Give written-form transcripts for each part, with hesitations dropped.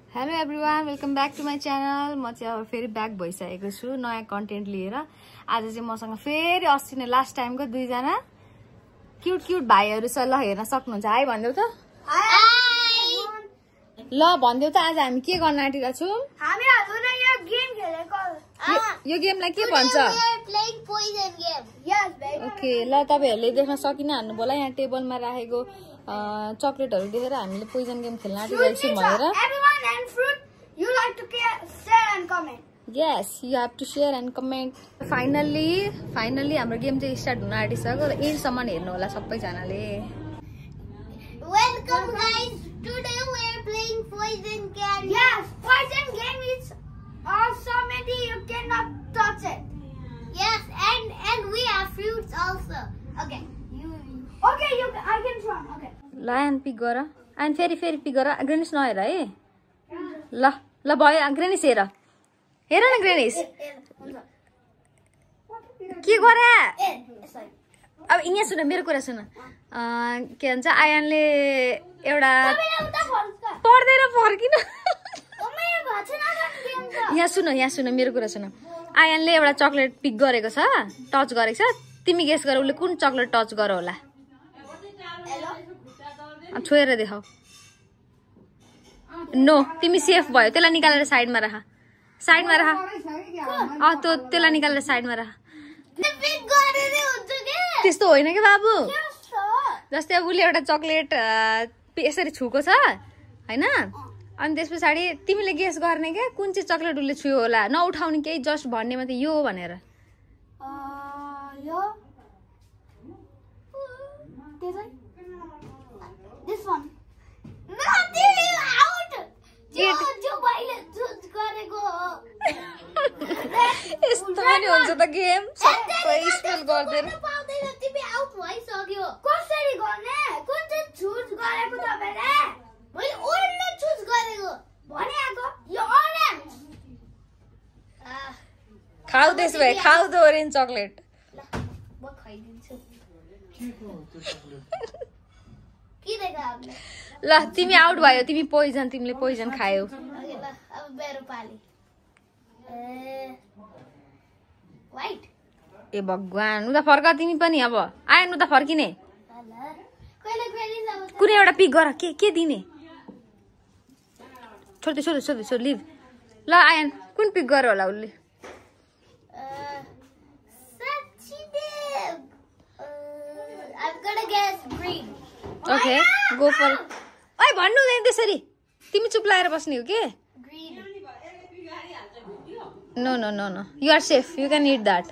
Hello everyone, welcome back to my channel. म चाहिँ अब फेरि ब्याक भइसकेको छु नयाँ कन्टेन्ट लिएर। आज चाहिँ मसँग फेरि अस्ति नै लास्ट टाइमको दुईजना क्युट क्युट भाइहरू छ। ल हेर्न सक्नुहुन्छ। हाई भनिदेऊ त। ल भनिदेऊ त, आज हामी के गर्न आँटिरहेको छौँ? यो गेमलाई के भन्छ? ओके, ल तपाईहरुले देख्न सकिन हान्नु होला। यहाँ टेबलमा राखेको चकलेटहरू देखेर हामीले पोइजन गेम खेल्न आँटिरहेको छौँ भनेर। Yes, you have to share and comment. Finally हाम्रो गेम चाहिँ स्टार्ट हुन आँटिसक्यो र एन्डसम्म हेर्नु होला सबैजनाले। Welcome guys. Today we are playing poison game. Yes, poison game is something you cannot touch it. Yes, and we have fruits also. Okay. I can try. Okay. Lion pick गर। आइन फेरि pick गर। ग्रेनिस नहेर है। ल भयो। ग्रेनिस हेर न ग्रेनिस के गरे। अब यहाँ सुन, मेरो कुरा सुन। के भन्छ, आयानले एउटा पढ्दैन फर्किन। यहाँ सुन मेरो कुरा सुन। आयानले एउटा चकलेट पिक गरेको छ, टच गरेको छ। तिमी गेस गर उसले कुन चकलेट टच गर होला। छोएर देखाऊ। नो, तिमी सेफ भयो। त्यसलाई निकालेर साइडमा राख। त्यसलाई निकालेर साइडमा राख। त्यस्तो होइन कि बाबु। जस्तै अब उसले एउटा चकलेट यसरी छुको छ हैन, अनि त्यस पछाडि तिमीले गेस गर्ने के कुन चाहिँ चकलेट उसले छुयो होला। नउठाउने केही, जस्ट भन्ने मात्रै यो भनेर। This one. Not out. जो भाइले चुज गरेको हो। यस्तो पनि हुन्छ त गेम। सबै स्पेल गर्दैन। पाउँदैन, तिमी आउट भइसक्यो। कसरी गर्ने? कुन चाहिँ चुज गरेको तपाईले? मैले ओरेन्ज चुज गरेको। भने आको यो ओरेन्ज। खाऊ त्यसो भए, खाऊ त ओरेन्ज चकलेट। ल म खाइदिन्छु। ल तिमी आउट भयो। तिमी पोइजन, तिमीले पोइजन खायौ। अब मेरो पाली। व्हाइट। ए भगवान, उता फर्क तिमी पनि। अब आएन उता फर्किने। कुनै एउटा पिक गर। के दिने? छोड्दै लिभ। ल आयन कुन पिक गर होला उसले? Okay, go for. ओइ भन्नु हुँदैन त्यसरी। तिमी चुप लाएर बस्ने हो के? No, you are safe. You can it that.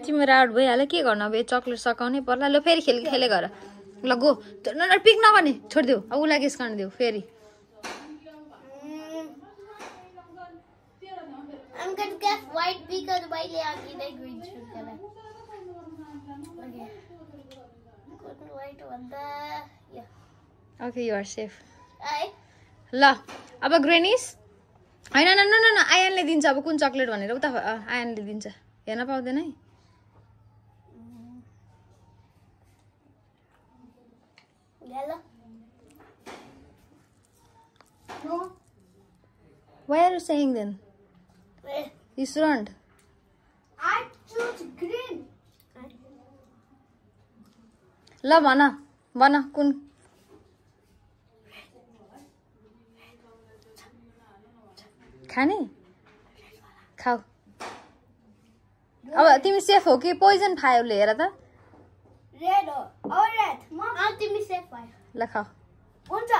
तिम्रो आउट भइहाल्यो। के गर्नु अब? चकलेट सकाउनै पर्ला। ल फेरि खेले गर। ल गो। पिक नगर्ने, छोडिदेऊ। अब उसलाई गेस गर्न देऊ फेरि। I'm gonna guess white because white is green should color. Okay. Good white one there. Yeah. Okay, you are safe. Right. ल अब ग्रेनिस हैन। न आयनले दिन्छ अब कुन चकलेट भनेर। उता आयनले दिन्छ। हेर्न पाउँदैन है। Yellow. No. Why are you saying then? You shouldn't. I choose green. ल भन कुन? खाने? खाऊ। अब तिमी सेफ हो कि पोइजन खायो उसले? हेर त। रेड हो। रेड। म तिमी सेफ भयो। ल खाऊ। हुन्छ।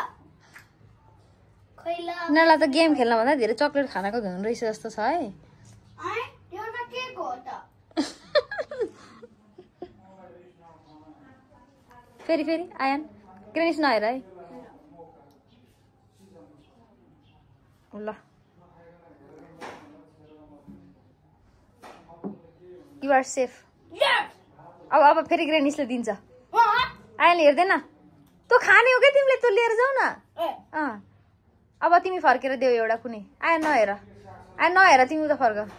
यिनीहरूलाई त गेम खेल्न भन्दा धेरै चकलेट खानको धुन रहेछ जस्तो छ है। फेरि आयन ग्रेनिस नहेर है। ल यु आर सेफ। अब फेरि ग्रेनिसले दिन्छ। आयनले हेर्दैन। तँ खाने हो क्या तिमीले? तँ लिएर जाऊ न। अब तिमी फर्केर देऊ एउटा कुनै। आयन नहेर तिमी उता फर्क।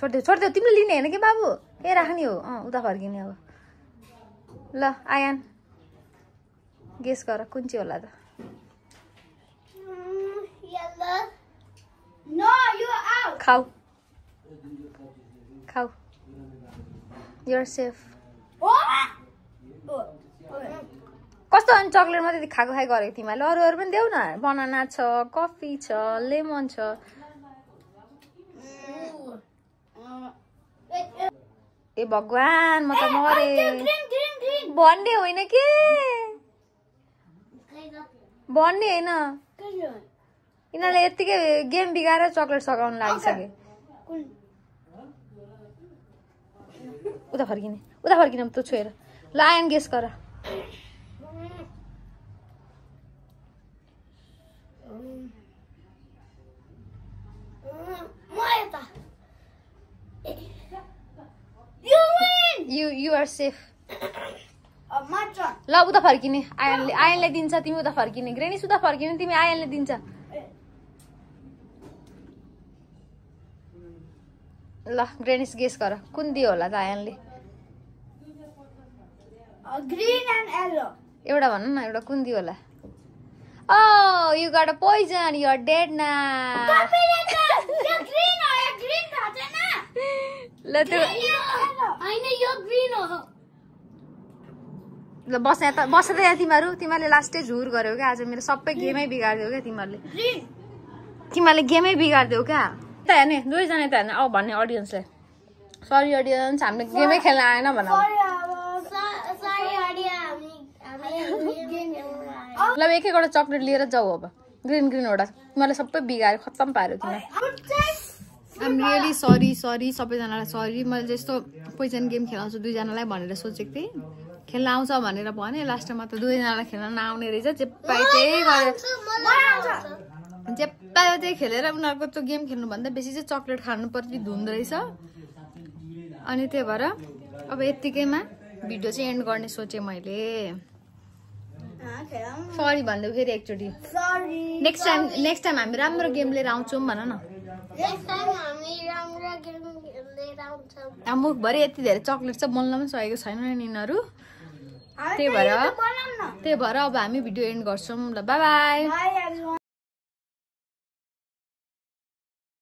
छोडिदेऊ तिमीले लिने होइन कि बाबु ए राख्ने हो उता फर्किने अब ल आयान गेस गर कुन चाहिँ होला त खाऊ युआर सेफ कस्तो अनि चक्लेट मात्रै खाएको खाइ गरेको तिमीहरूले अरू पनि देऊ न बनाना छ कफी छ लेमन छ ए भगवान म त मरे भन्ने होइन के भन्ने होइन यिनीहरूले यत्तिकै गेम बिगाएर चक्लेट सघाउन लागिसके उता फर्किने तँ छोएर ल आयन गेस गर You are safe. ल उता फर्किने आयनले दिन्छ तिमी उता फर्किने ग्रेनिस उता फर्किने तिमी आयनले दिन्छ ल ग्रेनिस गेस गर कुन दियो होला त आयनले ग्रीन एन्ड येलो एउटा भन्नु न एउटा कुन दियो होला Oh, you got a poison. You're dead now. ल बस यहाँ बस त यहाँ तिमीहरूले लास्टै झुर गर्यौ क्या आज मेरो सबै गेमै बिगारिदियो क्या तिमीहरूले गेमै बिगारिदियो क्या त हेर्ने दुवैजना त हेर्ने औ भन्ने अडियन्सलाई सरी अडियन्स हामीले गेमै खेल्न आएन भन ल एक एकवटा चक्लेट लिएर जाऊ अब ग्रीन वटा तिमीहरूले सबै बिगाऱ्यो खत्तम पार्यो तिमीलाई आइम रियली सरी सबैजनालाई सरी मैले जस्तो पोइजन गेम खेलाउँछु दुईजनालाई भनेर सोचेको थिएँ खेल्न आउँछ भनेर भने लास्टमा त दुईजनालाई खेल्न नआउने रहेछ जेप्पाइ चाहिँ खेलेर उनीहरूको त्यो गेम खेल्नुभन्दा बेसी चाहिँ चक्लेट खानुपर्ने धुँदो रहेछ अनि त्यही भएर अब यत्तिकैमा भिडियो चाहिँ एन्ड गर्ने सोचेँ मैले सरी भन्दै फेरि एकचोटि नेक्स्ट टाइम हामी राम्रो गेम लिएर आउँछौँ भन न मुखभरि यति धेरै चक्लेट चाहिँ बोल्न पनि सकेको छैन नि यिनीहरू त्यही भएर अब हामी भिडियो एन्ड गर्छौँ ल बाई बाई